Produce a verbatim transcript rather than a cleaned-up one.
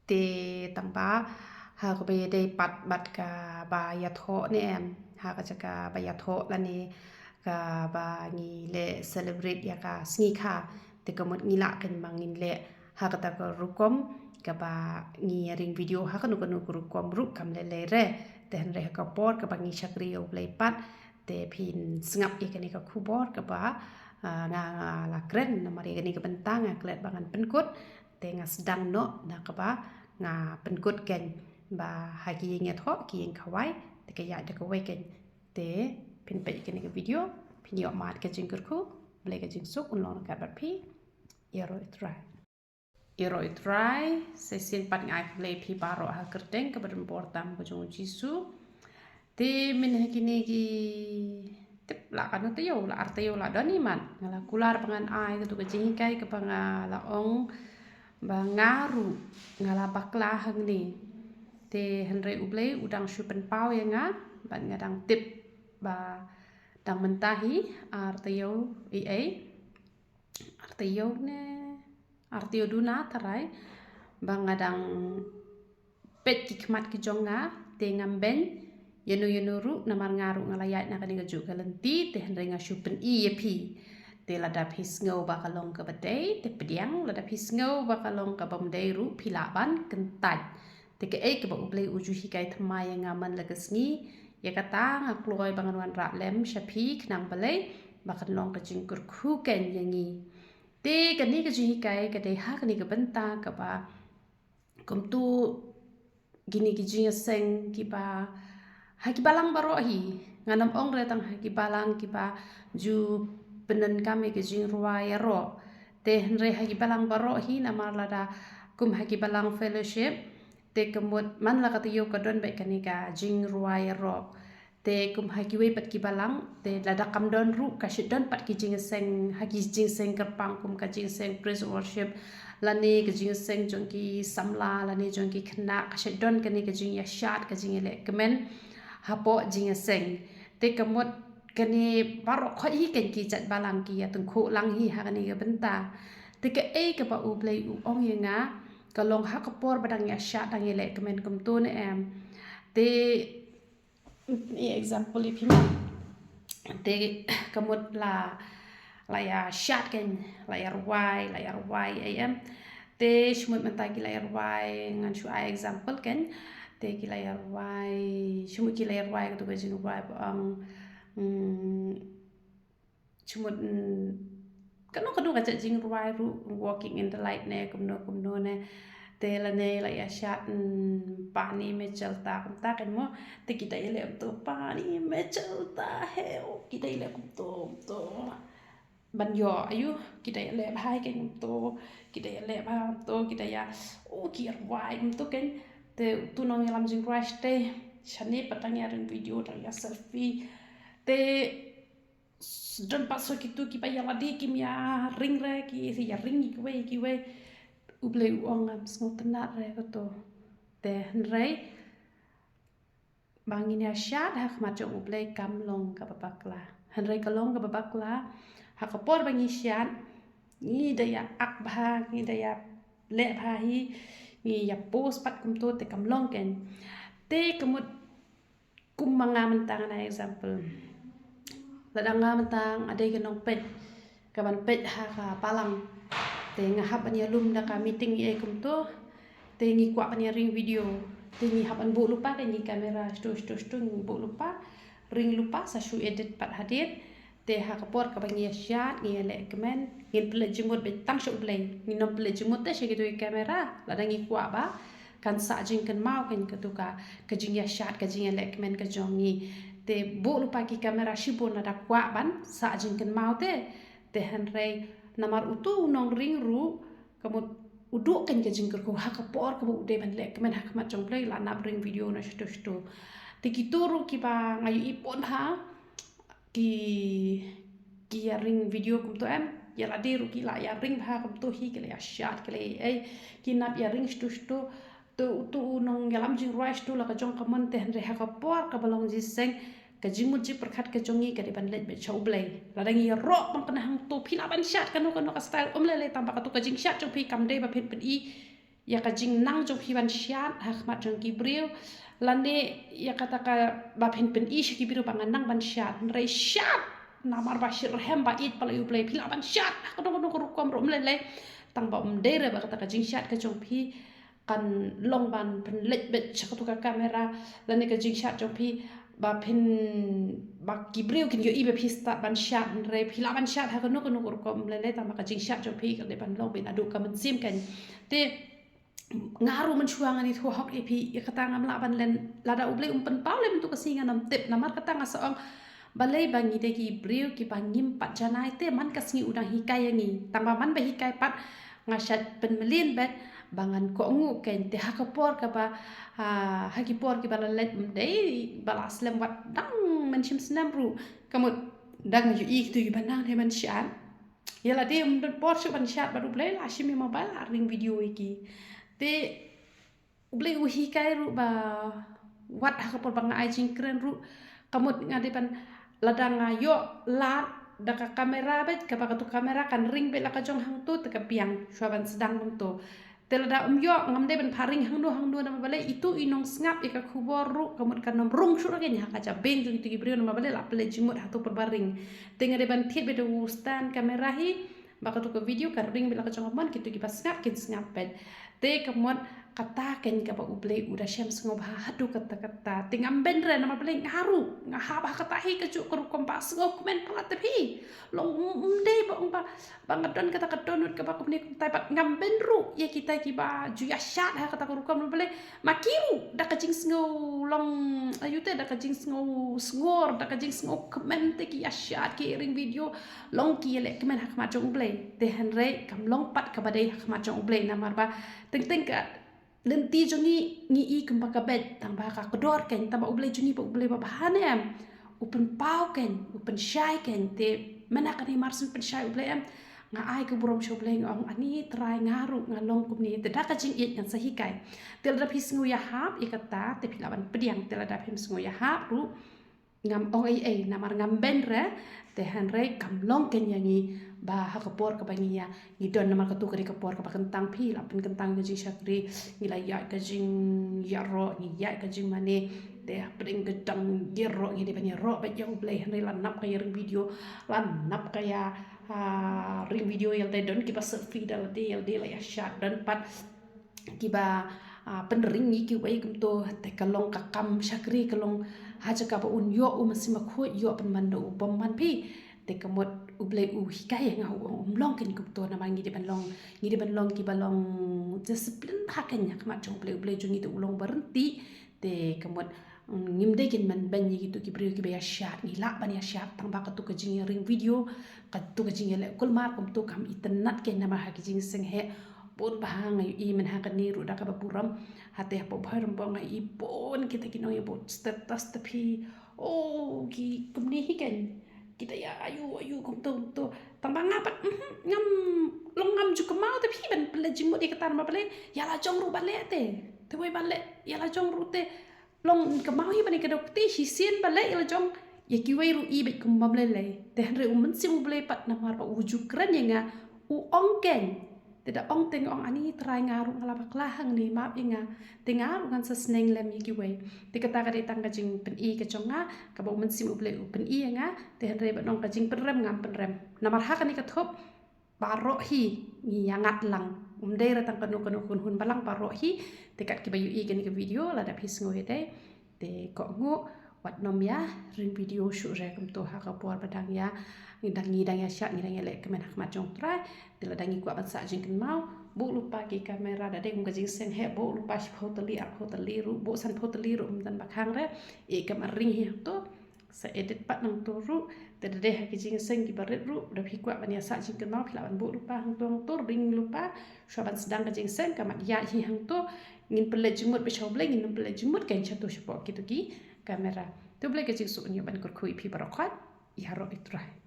Te tang ba ha kaba ïadei pat bad kaba ïathoh ne em, ha ka jaka ba ïathoh lane kaba ngi leh celebrate ïa ka sngi kha, te ka mut ngi lah kein ba ngin leh ha kata ka rukom kaba ngi ïa ring video ha kano kano ka rukom ruh kam lei lei re. Te hynrei ha ka por kaba ngi shakri ïa U Blei pat, te phin sngap ïa kane ka khubor kaba, ah, nga, nga la kren, namar ïa kane ka bynta nga klet ba ngan pynkut, te nga sdang noh na kaba nga pynkut kein ba ha ki ïing ïathoh, ki ïing khawai, te ka ïaid da kawei kein. Te phin peit ïa kane ka video, phin ïoh mad ka jingkyrkhu. Blei ka jingsuk un long ryngkat bad phi. Ïaroh ïa U Trai. Ïaroh ïa U Trai. Sa shisien pat nga ai khublei ïa phi baroh ha ka kyrteng kaba donbor tam ka jong U Jisu. Te mynne ha kine ki, tip la katno taïew, la ar taïew la don hi mat, nga la kular ba ngan ai katu ka jinghikai kaba nga la ong ba nga ruh nga la bakla hangne. Te hynrei U Blei u dang shu pynpaw ïa nga bad nga dang tip ba dang mynta hi ar taïew, ei ei, ar taïew ne ar taïew duna tharai ba nga dang peit ki khmat ki jong nga, te ngam beiñ ïano ïano ruh, namar nga ruh nga la ïaid na kane kajuh ka lynti, te hynrei nga shu pyni ïa phi. Te lada phi sngew ba ka long kaba dei, te pdiang, lada phi sngew ba ka long kabym dei ruh, phi lah ban kyntait. Te kaei kaba U Blei u ju hikai thymmai ïa nga man la ka sngi, ïa kata nga kloi ba ngan wanrah lem sha phi khnang balei ba kan long ka jingkyrkhu kein ïa ngi. Te kane ka jinghikai ka dei ha kane ka bynta kaba kumtu kine ki jingïaseng kiba ha ki balang baroh hi. Ngan ym ong re tang ha ki balang kiba ju pyndonkam ïa ka jingrwai ïaroh, te hynrei ha ki balang baroh hi, namar lada kum ha ki balang fellowship, te ka mut man la ka taïew ka don beit kane ka jingrwai ïaroh. Te kum ha kiwei pat ki balang, te lada kam don ruh, ka shu don pat ki jingïaseng, ha ki jingïaseng kyrpang kum ka jingïaseng praise worship, lane ka jingïaseng jong ki samla, lane jong ki khynnah, ka shu don kane ka jingïashad, ka jingïaleh kmen hapoh jingïaseng. Te ka mut kane baroh khoit hi kein ki jait balang ki ïatyngkhuh lang hi ha kane ka bynta. Te kaei kaba U Blei u ong ïa nga, ka long ha ka por ba dang ïashad, dang ïaleh kmen kumtu ne em. Te i example i phi man. Te ka mut la, la ïashad kein, la ïarwai, la ïarwai ei em. Te shu mut mynta ki la ïarwai, ngan shu ai example kein. Te ki la ïarwai, shu mut ki la ïarwai katu ka jingrwai ba ong, mm, shu mut, mm, kano kano ka jait jingrwai ruh, Walking in the Light ne kumno kumno ne. Te lane la ïashad, mm, Paani Mein Chalta kumta kein mo. Te ki da ïaleh kumto, Paani Mein Chalta Hai, oh, ki da ïaleh kumto kumto. Ban ïoh aïu, ki da ïaleh bha kein kumto, ki da ïaleh bha kumto, ki da ïa, oh, ki ïarwai kumto kein. Te utu u nongïalam jingrwai shatei, shane pat dang ïaring video, dang ïa selfie. Te don pat sa kitu kiba ïa lade kim ïaring re, ki ïaring kiwei kiwei. U Blei u ong ngam sngewtynnat re kato. Te hynrei ba ngin ïashad ha khmat jong U Blei kam long kaba bakla. Hynrei ka long kaba bakla ha ka por ba ngi shad, ngi da ïa ak bha, ngi da ïa leh bha hi, ngi ïa post pat kumto, te kam long kein. Te ka mut kum ma nga mynta, ngan ai example. Lada nga mynta nga dei ka nongpeit kaban peit ha ka balang, te nga hap ban ïalum da ka meeting ei ei kumto, te ngi kwah ban ïaring video, te ngi hap ban buh lypa kein ki camera, shto shto shto ngi buh lypa, ring lypa sa shu edit pat hadien. Te ha ka por kaba ngi ïashad, ngi ïaleh kmen, ngin pynleit jingmut beit tang sha U Blei. Ngin ym pynleit jingmut te sha kitu ki camera, lada ngi kwah ba kan sah jingkynmaw kein katu ka, ka jingïashad, ka jingïaleh kmen ka jong ngi. Te buh lypa ki camera shibun lada kwah ban sah jingkynmaw te. Te hynrei namar utu u nongring ruh, ka mut u duh kein ka jingkyrkhu ha ka por kaba u dei ban leh kmen ha khmat jong U Blei, la nap ring video na shto shto. Te kitu ruh kiba nga ïohi bun ha ki, ki ïaring video kumto em, ïa lade ruh ki la ïaring bha kumto hi, ki la ïashad, ki la ei ei, ki nap ïaring shto shto. Te utu u nongïalam jingrwai shto la ka jong ka mon, te hynrei ha ka por kaba long jingïaseng, ka jingmut jingpyrkhat ka jong ngi ka dei ban leit beit sha U Blei. Lada ngi ïaroh ban kane hangto, phi lah ban shad kano kano ka style, ym lei lei, tang ba katu ka jingshad jong phi kam dei ba phin pyni ïa ka jingnang jong phi ban shad ha khmat jong ki briew, lane ïa kata ka ba phin pyni sha ki briew ba nga nang ban shad, hynrei shad namar ba shitrhem ba ïeit palat ïa U Blei, phi lah ban shad ha kano kano ka rukom ruh ym lei lei, tang ba ym dei re ba kata ka jingshad ka jong phi kan long ban pynleit beit sha katu ka kamera, lane ka jingshad jong phi ba phin, ba ki briew kin ïohi ba phi stad ban shad, hynrei phi lah ban shad ha kano kano ka rukom ym lei lei, tang ba ka jingshad jong phi kan dei ban long beit naduh ka mynsiem kan. Te nga ruh mynshuwa ngan ïathuh hok ïa phi, ïa kata ngam lah ban len, lada U Blei um pynpaw lem tu ka sngi ngan ym tip, namar kata nga sa ong balei ba ngi dei ki briew kiba ngim pat janai te man ka sngi u dang hikai ïa ngi, tang ba man ba hikai pat nga shait pynmlien beit ba ngan kohnguh kein, te ha ka por kaba, ha, ha ki por kiba la leit ym dei ba la slem, wat dang mynshem snem ruh, ka mut dang ïohi kitu kiba nang dei ban shad. Ïa lade ym don por shuh ban shad bad U Blei, la shim ïa mobile la ring video ïa ki. Te U Blei u hikai ruh ba wat ha ka por ba nga ai jingkren ruh, ka mut nga dei ban, lada nga ïoh lad da ka kamera beit, kaba katu kamera kan ring beit la ka jong hangto te ka biang shuwa ban sdang kumto. Te lada ym ïoh, ngam dei ban pha ring hangno hangno namar balei itu i nongsngap ïa ka khubor ruh ka mut kan ym rung shuh ruh kein ha ka jabieng jong kitu ki briew namar balei la pynleit jingmut hato pyrba ring. Te nga dei ban thied beit da u stand kamera hi ba katu ka video kan ring beit la ka jong ka mon, kitu kiba sngap kin sngap beit. Te ka mut kata kein kaba U Blei u da shem sngewbha haduh katta katta. Te ngam beiñ re namar balei nga ruh nga hap ha kata hi kajuh ka rukom ba sngewkmen palat te phi. Long ym dei ba ong ba ba nga don kata ka dohnud kaba kumne kumtai, bad ngam beiñ ruh ïa kita kiba ju ïa shad ha kata ka rukom namar balei ma ki ruh da ka jingsngew long, ayu te, da ka jingsngew sngor, da ka jingsngew kmen te ki ïa shad, ki ring video, long ki ïaleh kmen ha khmat jong U Blei. Te hynrei kam long pat kaba dei ha khmat jong U Blei namar ba teng teng ka lynti jong ngi ngi i kumba ka beit, tang ba ka kdor kein, tang ba U Blei jong ngi ba U Blei ba bha ne em. U pynpaw kein, u pynshai kein, te mynta kane mar syn pynshai U Blei em. Nga ai ka burom sha U Blei, nga ong ani Trai nga ruh nga long kumne, te da ka jingïeit ngan sa hikai. Te lada phi sngew ïahap ïa kata te phi lah ban pdiang, te lada phim sngew ïahap ruh ngam ong ei ei namar ngam beiñ re. Te hynrei kam long kein ïa ngi ba ha ka por kaba ngi ïa ngi don namar katu ka dei ka por kaba kyntang, phi lah pynkyntang ka jingshakri, ngi la ïaid ka jingïaroh, ngi ïaid ka jingmane. Te hapdeng ka dang ïaroh ngi dei ban ïaroh beit ïa U Blei, hynrei la nap ka ïa ring video, la nap ka ïa, ah, ring video ïa lade, don kiba selfie da lade ïa lade la ïa shad, don pat kiba, ah, pynring ïa kiwei kumto. Te ka long ka kam shakri, ka long ha jaka ba un ïoh u Mynsiem Bakhuid, ïoh pynban da u bymman phi. Te ka mut U Blei u hikai ïa nga, u ong um long kein kumto namar ngi dei ban long, ngi dei ban long kiba long discipline ha kein ha khmat jong U Blei. U Blei jong ngi te u long ba ryntih. Te ka mut, mm, ngim dei kein ban beiñ ïa kitu ki briew kiba ïa shad, ngi lah ban ïa shad tang ba katu ka jingïaring video, katu ka jingïaleh kulmar kumto kam itynnad kein namar ha ki jingseng heh bun bha nga ïohi mynha kane ruh da kaba burom. Hate hapoh Bhoirymbong nga ïohi bun kita ki nongïabud status te phi, oh, ki kumne hi kein. Kita ïa ayu ayu kumto kumto. Tang ba nga pat, mhm, ngam long, ngam ju kynmaw te phi ban pynleit jingmut ïa kata namar balei ïa la jong ruh ba leh te. Te wei ba leh ïa la jong ruh te long kynmaw hi ban ïa ka dok te shisien ba leh ïa la jong, ïa kiwei ruh i beit kum bym lei lei. Te hynrei u Mynsiem U Blei pat namar ba u ju kren ïa nga, u ong kein. Te da ong te nga ong ani Trai nga ruh nga la bakla hangne, map ïa nga. Te nga ruh ngan sa sneng lem ïa kiwei. Te kata ka dei tang ka jingpyni ka jong nga kaba u Mynsiem U Blei u pyni ïa nga. Te hynrei ba nong ka jingpynrem ngam pynrem namar ha kane ka thup baroh hi ngi ïa ngat lang. Um dei re tang kano kano khun hun balang, baroh hi. Te kat kiba ïohi kane ka video lada phi sngew ïa dei te kohnguh, wat nym ïa ring video shuh re kumto ha ka por ba dang ïa, ngi dang, ngi dang ïa shad, ngi dang ïa leh kmen ha khmat jong Trai. Te lada ngi kwah ban sah jingkynmaw, buh lypa ki kamera, da dei kum ka jingseng heh buh lypa shiphew tylli, arphew tylli ruh, buh sanphew tylli ruh ym don ba khang re. Ïa ka mat ring hi hangto. Sa edit pat nangto ruh. Te da dei ha ki jingseng kiba rit ruh, da phi kwah ban ïa sah jingkynmaw phi lah ban buh lypa hangto hangto, ring lypa. Shuwa ban sdang ka jingseng ka mat ïaid hi hangto. Ngin pynleit jingmut beit sha U Blei, ngin pynleit jingmut kein shato shapoh kitu ki kamera. Te U Blei ka jingsuk un ïa ban kyrkhu ïa phi baroh khoit. Ïaroh ïa U Trai.